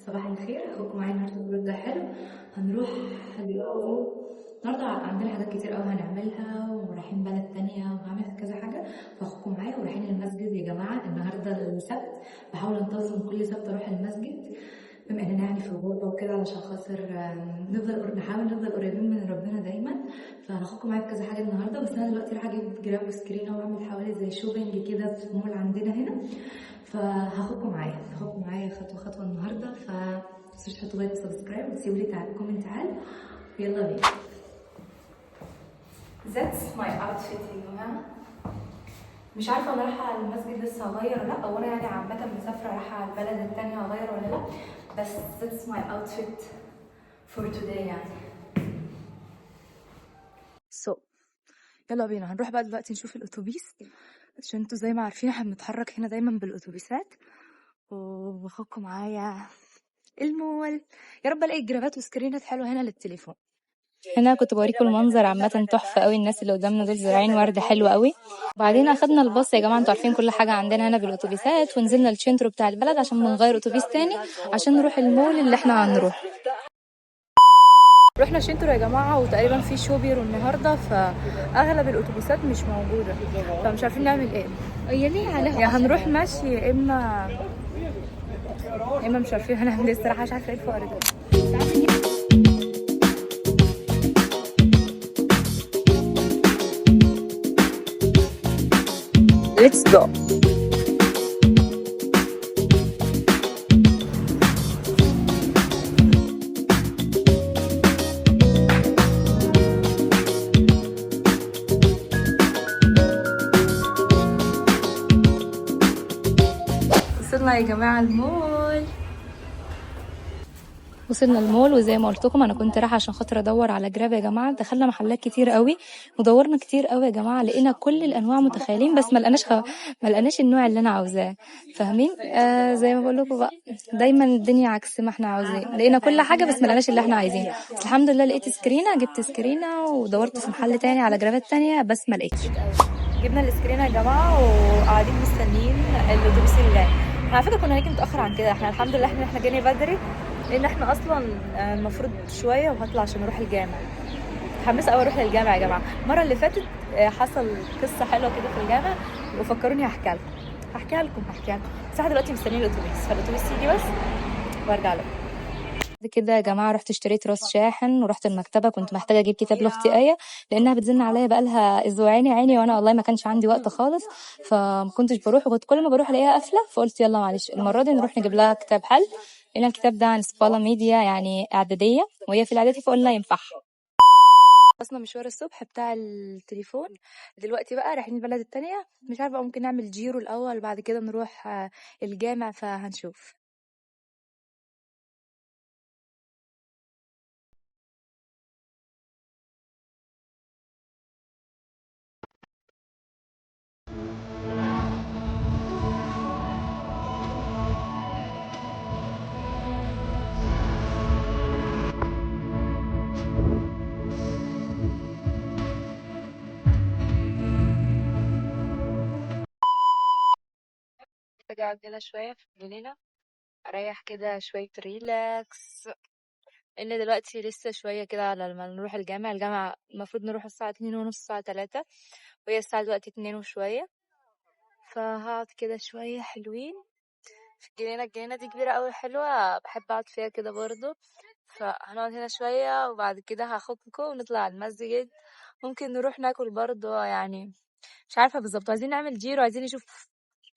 صباح الخير. اخوكم معايا النهارده vlog حلو. هنروح النهارده، عندنا حاجات كتير قوي هنعملها ورايحين بلد تانية وهعمل كذا حاجة، فاخوكم معايا. ورايحين المسجد يا جماعة، النهارده السبت. بحاول انتظم كل سبت اروح المسجد بما اننا يعني في الغربة وكده، علشان خاطر نحاول نفضل قريبين من ربنا دايما. فهاخدكم معايا في كذا حاجة النهارده. بس انا دلوقتي رايحة اجيب جراب وسكرينه واعمل حوالي زي shopping كده في مول عندنا هنا، فهاخدكم معايا هاخدكم معايا خطوة خطوة النهارده. فتنسوش تحطوا like و subscribe وتسيبوا لي comment تعال. يلا بينا. That's my outfit يا جماعة. مش عارفه انا رايحة على المسجد لسه هغير ولا لا، او انا يعني عامة مسافرة رايحة على البلد التانية هغير ولا لا، بس that's my outfit for today يعني. So يلا بينا هنروح بقى دلوقتي نشوف الاتوبيس، عشان انتوا زي ما عارفين احنا بنتحرك هنا دايما بالاتوبيسات. وباخدكم معايا المول، يا رب الاقي جرابات وسكرينات حلوة هنا للتليفون. هنا كنت بوريكم المنظر عامة تحفة قوي. الناس اللي قدامنا دول زارعين ورد حلو قوي. وبعدين اخدنا الباص يا جماعة، انتوا عارفين كل حاجة عندنا هنا بالاتوبيسات. ونزلنا ال centro بتاع البلد عشان بنغير اتوبيس تاني عشان نروح المول اللي احنا هنروح. رحنا centro يا جماعة، وتقريبا في sciopero النهارده، فاغلب الاتوبيسات مش موجودة، فمش عارفين نعمل ايه. هي ليه عليها؟ يا هنروح مشي يا اما مش عارفين هنعمل ايه الصراحة، مش عارفه ايه الفقر ده. Let's go. وصلنا يا جماعة المول. وصلنا المول، وزي ما قلت لكم انا كنت رايحة عشان خاطر ادور على جراب يا جماعة. دخلنا محلات كتير قوي ودورنا كتير قوي يا جماعة، لقينا كل الانواع متخيلين، بس ما لقناش النوع اللي انا عاوزاه، فاهمين؟ زي ما بقول لكم بقى، دايما الدنيا عكس ما احنا عاوزين. لقينا كل حاجة بس ما لقناش اللي احنا عايزينه. بس الحمد لله لقيت سكرينه، جبت سكرينه ودورت في محل تاني على جرابات تانية بس ما لقيتش. جبنا السكرينه يا جماعة وقاعدين مستنيين الاتوبيس اللي جاي. احنا على فكرة كنا هنيجي متاخر عن كده، احنا الحمد لله احنا جينا بدري، لان احنا اصلا المفروض شوية وهطلع عشان اروح الجامع. متحمسة قوي اروح للجامع يا جماعة. المرة اللي فاتت حصل قصة حلوة كده في الجامع، وفكروني هحكيها لكم هحكيها لكم هحكيها لكم. بس احنا دلوقتي مستنيين الاتوبيس، فالاتوبيس يجي بس وارجع لكم. بعد كده يا جماعة رحت اشتريت راس شاحن ورحت المكتبة، كنت محتاجه اجيب كتاب لاختي ايه لانها بتزن عليا بقالها اسبوعين يا عيني، وانا والله ما كانش عندي وقت خالص، فما كنتش بروح، وكنت كل ما بروح الاقيها قافله. فقلت يلا معلش المرة دي نروح نجيب لها كتاب حل، لان الكتاب ده عن scuola media يعني اعدادية، وهي في الاعدادي، فقلنا ينفعها. خلصنا مشوار الصبح بتاع التليفون، دلوقتي بقى رايحين البلد التانية. مش عارفه ممكن نعمل giro الاول بعد كده نروح الجامع، فهنشوف. محتاجة اقعد كده شوية في الجنينة، اريح كده شوية relax، لان دلوقتي لسه شوية كده على ما نروح الجامع. الجامع المفروض نروح الساعة 2:30 الساعة 3، وهي الساعة دلوقتي 2 وشوية، فهقعد كده شوية حلوين في الجنينة. الجنينة دي كبيرة قوي حلوة، بحب اقعد فيها كده برضو. فهنقعد هنا شوية وبعد كده هاخدكم ونطلع على المسجد، ممكن نروح ناكل برضو، يعني مش عارفة بالظبط. عايزين نعمل giro، عايزين نشوف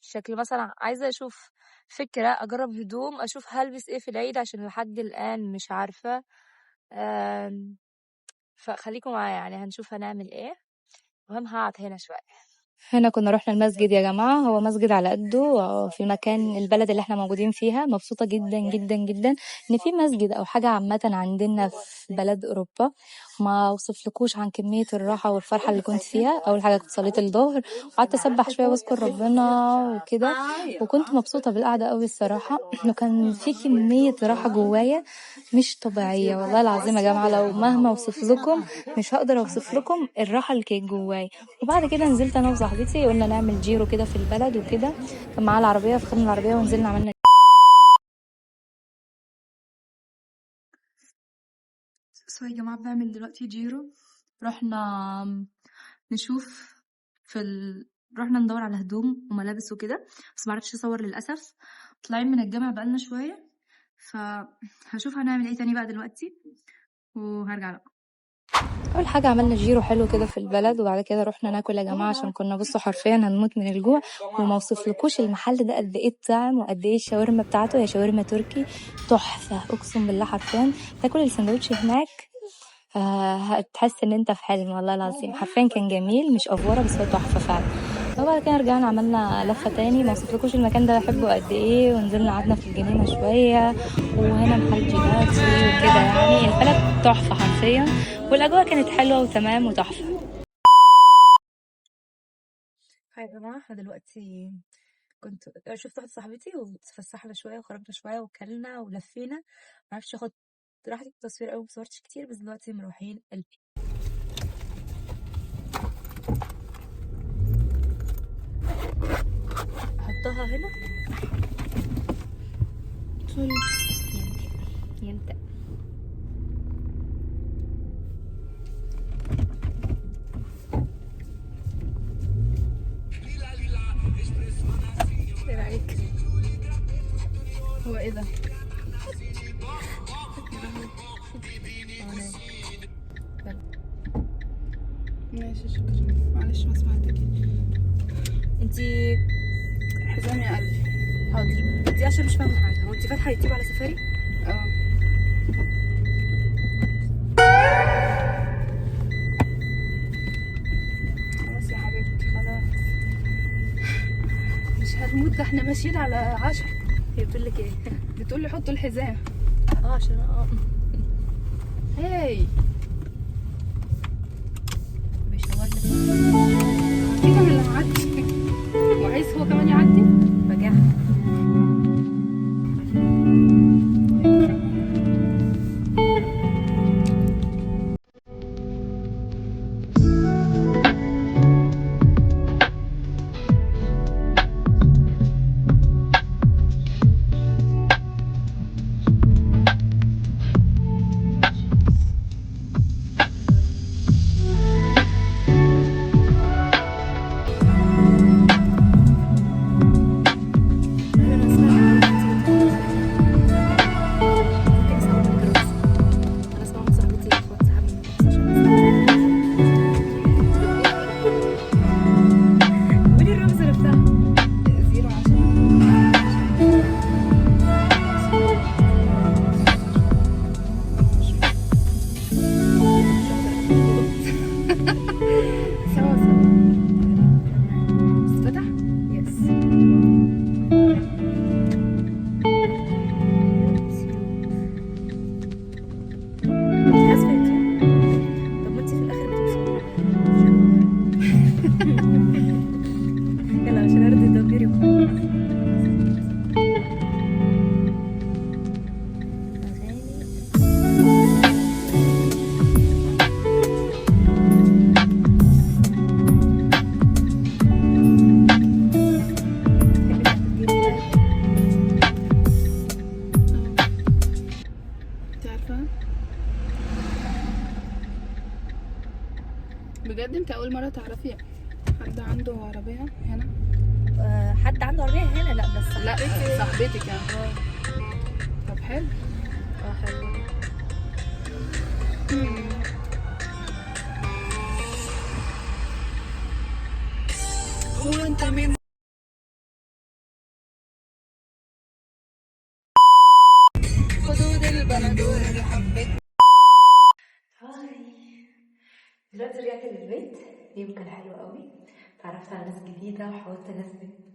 شكل، مثلا عايزة اشوف فكرة اجرب هدوم، اشوف هلبس ايه في العيد عشان لحد الان مش عارفة. فخليكم معايا يعني هنشوف هنعمل ايه. المهم هقعد هنا شوية. هنا كنا رحنا المسجد يا جماعة، هو مسجد على قده في مكان البلد اللي احنا موجودين فيها. مبسوطة جدا جدا جدا ان في مسجد او حاجة عامة عندنا في بلد اوروبا. ما وصفلكوش عن كمية الراحة والفرحة اللي كنت فيها. اول حاجة كنت صليت الظهر وقعدت اسبح شوية واذكر ربنا وكده، وكنت مبسوطة بالقعدة قوي الصراحة. وكان في كمية راحة جوايا مش طبيعية والله العظيم يا جماعة، لو مهما اوصف لكم مش هقدر اوصف لكم الراحة اللي كانت جوايا. وبعد كده نزلت انا وصاحبتي، قلنا نعمل giro كده في البلد وكده، كان معاها العربية، فخدنا العربية ونزلنا عملنا so يا جماعة بنعمل دلوقتي جيرو. رحنا نشوف رحنا ندور على هدوم وملابس وكده، بس معرفتش اصور للأسف. طالعين من الجامع بقالنا شوية، فهشوف هنعمل ايه تاني بقى دلوقتي وهرجع لكم. اول حاجة عملنا جيرو حلو كده في البلد، وبعد كده رحنا ناكل يا جماعة عشان كنا بصوا حرفيا هنموت من الجوع. وما وصفلكوش المحل ده قد ايه الطعم وقد ايه الشاورما بتاعته، هي شاورما تركي تحفة اقسم بالله. حرفيا تاكل السندوتش هناك هتحس ان انت في حلم والله العظيم. حرفيا كان جميل، مش افوره بس هو تحفة فعلا. وبعد كده رجعنا عملنا لفه تاني، ما وصفلكوش المكان ده بحبه قد ايه. ونزلنا قعدنا في الجنينة شوية، وهنا محل جيلاتي وكده، يعني البلد تحفة حرفيا، والاجواء كانت حلوة وتمام وتحفه. hi يا جماعة، احنا دلوقتي كنت شفت واحدة صاحبتي واتفسحنا شوية وخرجنا شوية وكلنا ولفينا، معرفتش اخد راحتي في التصوير أوي، مصورتش كتير، بس دلوقتي مروحين البيت. احطها هنا sorry. يمتى ايه رأيك؟ هو ايه ده؟ ماشي شكرا، معلش ما سمعتك. انتي حزام يا قلبي. حاضر، انتي عشان مش فاهمة حاجة، هو انتي فاتحة يوتيوب على سفاري؟ اه خلاص يا حبيبتي خلاص، مش هنموت، ده احنا ماشيين على 10. هي بتقول لك ايه؟ بتقول لي حطوا الحزام. عشان هاي بيشاور لك كده من اللي هعدي، وعايز هو كمان يعدي. بجاحة. ممكن اسمع منك الرقص؟ انا اسمع من صاحبتي اخوات صاحبي قولي الرمز نفسها. 0 10. سوا سوا. بس فتح؟ yes. انت حاسبه يوتيوب؟ طب ما انت في الاخر بتوصلي. يلا عشان ارضي ضميري وخلاص. اغاني. تحبي بتاعت ال game ده؟ انت عارفة بجد انت اول مرة تعرفي حد عنده عربية هنا؟ حد عنده عربية هنا؟ لا بس لا صاحبتك يعني. طب حلو. حلو. هو انت مين؟ حدود البندورة اللي حبيت. hi، دلوقتي رجعت للبيت. اليوم كان حلو قوي، تعرفت على ناس جديدة وحاولت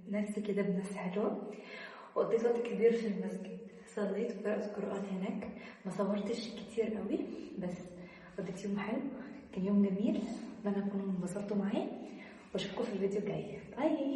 نفسي كده بناس حلوة، وقضيت وقت كبير في المسجد، صليت وقرأت قرآن هناك. ما صورتش كتير قوي بس قضيت يوم حلو، كان يوم جميل. اتمنى تكونوا انبسطتوا معايا، واشوفكم في الفيديو الجاي. bye.